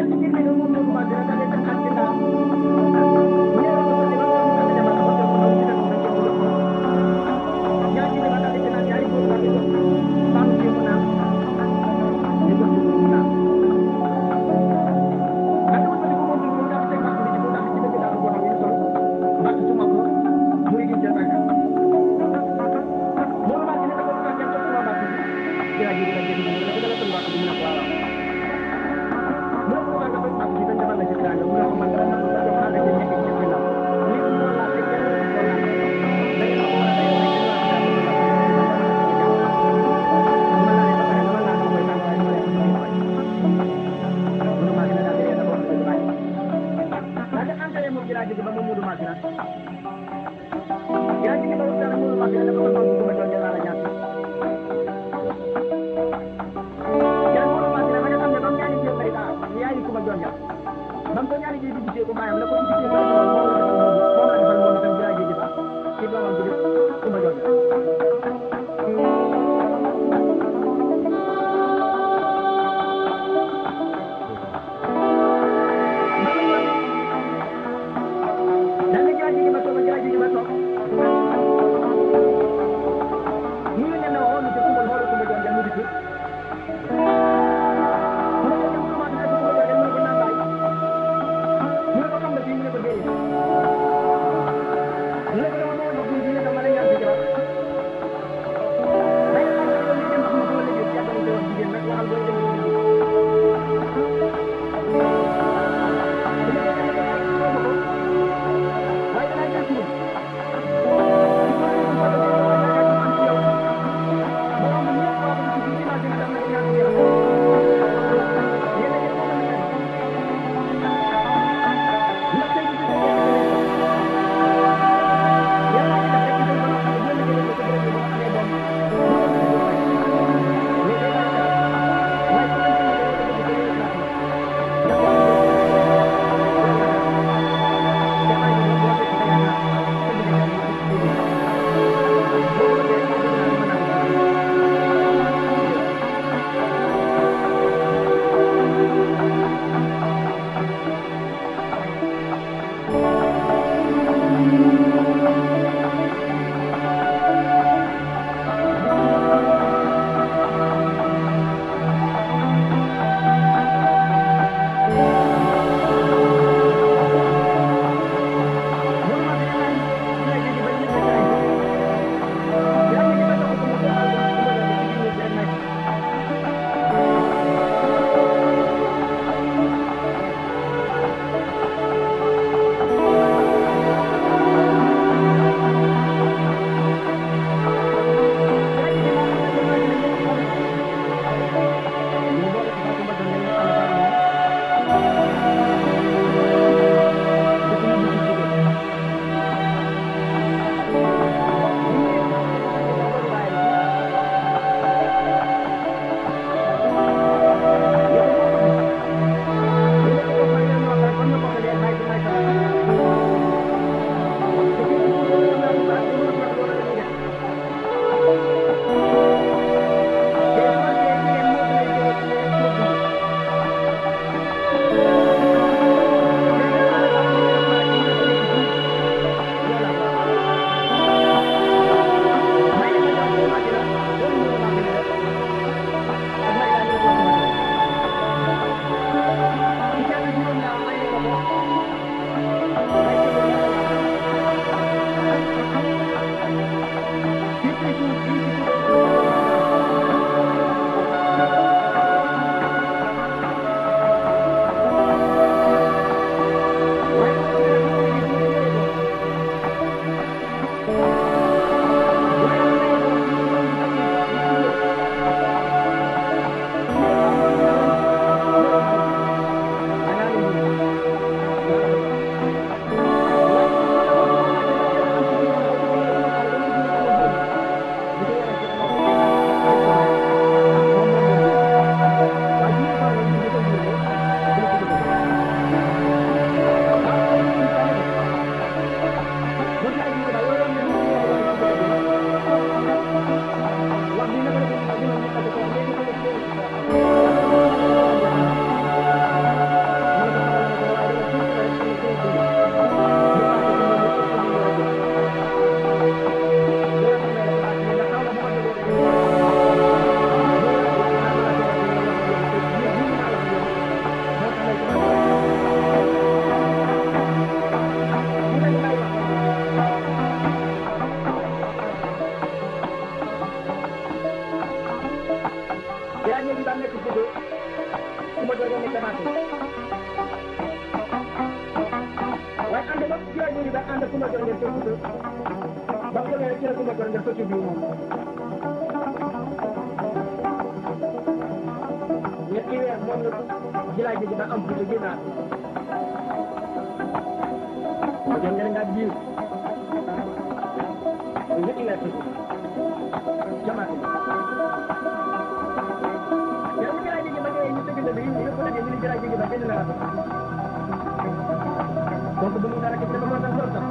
Thank you. ànd ak Kumba Jorngel fekk ko ba mu demee rek ci la Kumba Jorngel sotti bi moom ñetti weer moom la Gilaay Jigi Ba am fu ci génnaat Kumba Jorngel nga biir ñetti weer ci jamaat yow Gilaay Jigi Ba ñëwee ñu tëgg na bi ñu ko dajee ñu ne Gilaay Jigi Ba génn na rafet donc bu mu dara ci dama moo tax loolu sax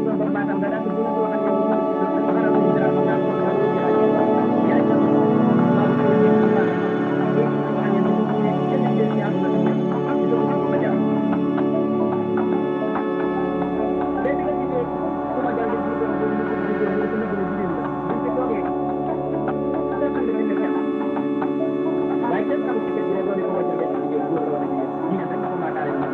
doon ba baatam nga daal di ko wax ak yow xanaa lu dara ko naan ko naan ko yaay ko ma ko ñu ñu ma ko ma ñu ñu ci ci ci am na ci do ko ba jaar léegi nga gisee ku ma dal di ko ko ñu ko ci ko ñu ko ñu ci ci toogee da xam ne ne xel waaye kenn xam ci ke do do ko wajal ci ko góor wala jigéen ñi ne dañ ko ma daal man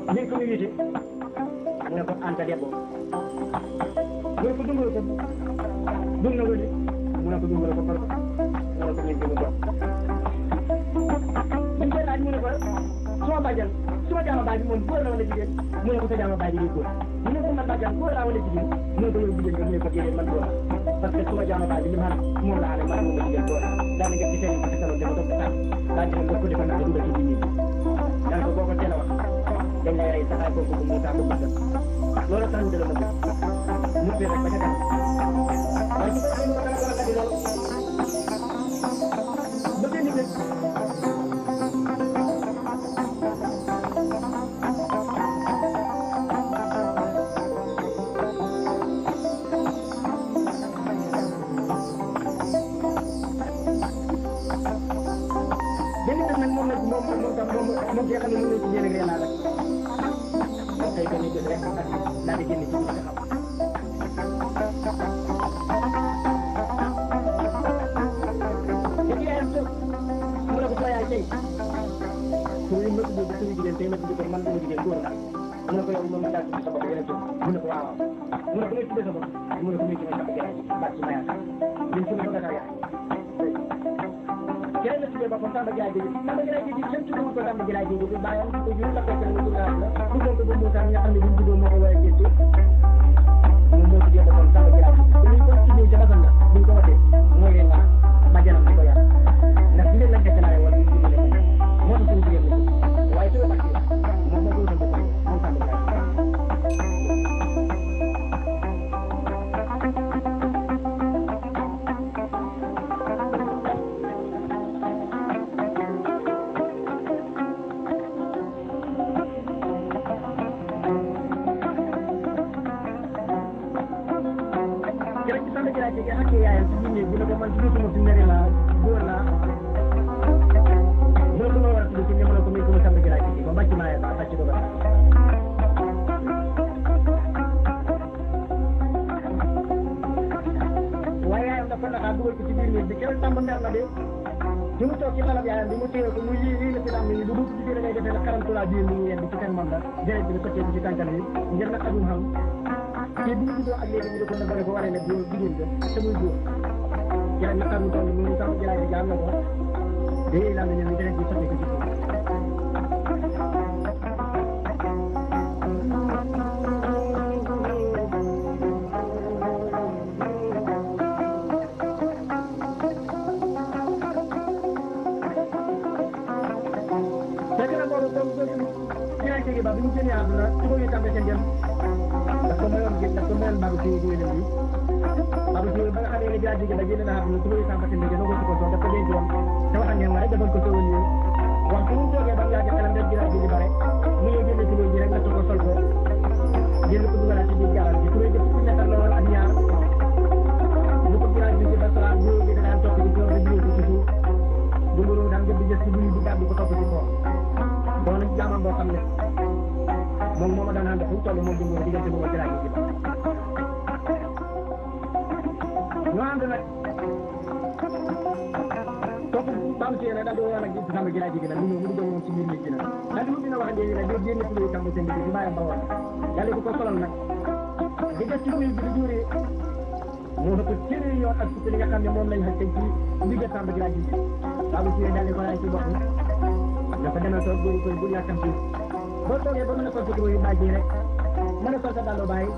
ni ko yiti mu ne ko anta debbo mu ne ko dungal ko dungal ko mu ne ko dungal ko farko mu ne ko ni ko ñu ko laaj mu ne ko suma bàjjan suma jaama baaji moom góor la wala jigéen mu ne ko sa jaama baaji ni góor mu ne ko man bàjjan góor la wala jigéen mu ne ko yow jigéen nga mu ne ko déedéet man góor parce que suma jaama baaji li ma moom la ale man moom la jigéen góor daal nga ci seen ci salon dama toog tax daal di nga ko defal na dugal ci nit daal ko boko teel a wax dañ lay rey saxaay ko mu ta ko bëgg loolu tax ñu dala ma bëgg mu fi rek ba ca dem waaye ci ko dara dara di loolu ba benn bés moom ci xam ne mën nañ ci yéen ak yàlla rek tey benn jël rek daal di génn ci biir xam te yaayam toog mu ne ko soo yaay tey suñu ma tudd suñu jigéen tey ma tudd ko man sama jigéen góor la mu ne ko yow moom daal ci sa bopp yeneen toog mu ne ko waaw mu ne ko ngay tuddee sa bopp mu ne ko muy ci may sama garaaj baat ci mayaat liñ su ne ko Dakar yaay keneen la tuddee boppam Samba Guéladiegui kenn tuddee ko Samba Guéladiegui bi bàyyam ko jur la fekk na mu duggaat la du ko ba Moussa nga xam ne bi mu juddoo moo ko war a gëstu moom moo tuddee boppam Samba Guéladiegui bu ñu ko tuddee ca Basam la bu ñu ko waxee mooy leen wax bàjjanam di ko yar ndax bi leen lañ fekk naa wala ñu tuddee leen moo tax suñu jigéen la waaye tuddee partie moom moo ko wutal boppam moom Samba Guéladiegui Guéladiegui ak yaayam ci biir bu ne ko man tudduma ci ndere la góor la loolu ma war a tudd ci ñëpp la ko muy ko Samba Guéladiegui ko bàcc naa ba bàcc ko ba waaye yaayam dafa naxaa dugal ko ci biir néeg bi kenn Samba mer na de ci mu toog ci xalab yaayam bi mu téye ko muy lii la ci am ni du dugg ci biir ngay defee la karam tula biir mu ngi yend ci seen moom la jërëjëf bi sottee ci tànkal yi ngir na xajum xam te bi ñu juddoo ak léegi ñu ne ko na ko waree ne góor jigéen ga te muy góor keneen naqar mu toll nii Samba Guéladiegui am na ko day la ñu ñu deret bi sotti ko ci Guéladiegui Ba bi ñu génnee àdduna ci ko ñu tàmbee seen dem daf ko mayoon babu ci diwé leen bi babu ci ba nga xam ne Guéladiegui Ba génne na àdduna ci ko ñu tàmbee seen dem no ko ci ko so daf ko denc woon te wax ngeen ma rek defal ko so woon nii wax fu mu toogee ba yàgg xelam def Guéladiegui Ba rek mu ñëw génne ci ji rek na ko sol ko génn ko dugalaat ci biir garal bi ku lay def ci nekkal la woon ak ñaar bu ko Guéladiegui Ba salaam bu bi da daan topp ci kaw da jiw ko ci suuf dunguru daan jël di jël ci bu di gàddu ko topp ci kaw doon jaamam boo xam ne moom moo ma daan ànd fu mu toll moom dunguru diggante bu ma Guéladiegui Ba ñoo ànd nag topp bam ci yéene daal di woon ak Samba Guéladiegui nag mu ñëw mu dugg moom ci biir nit ñi nag daal di dina wax léegi nag doo génne ci luy Samba seen bi bi bàyyam ba woon yàlla di ko solal nag di def ci luy bi di juuri moo ëpp téeméeri yoon ak fukki li nga xam ne moom lañ xaj ci ndigga Samba Guéladiegui bam ci yéene daal di ko raay ci bopp dafa demee toog koy bu yàkkam ci boo toogee ba mën a sol sa tuba yu bàyyi rek mën a sol sa dàllu bàyyi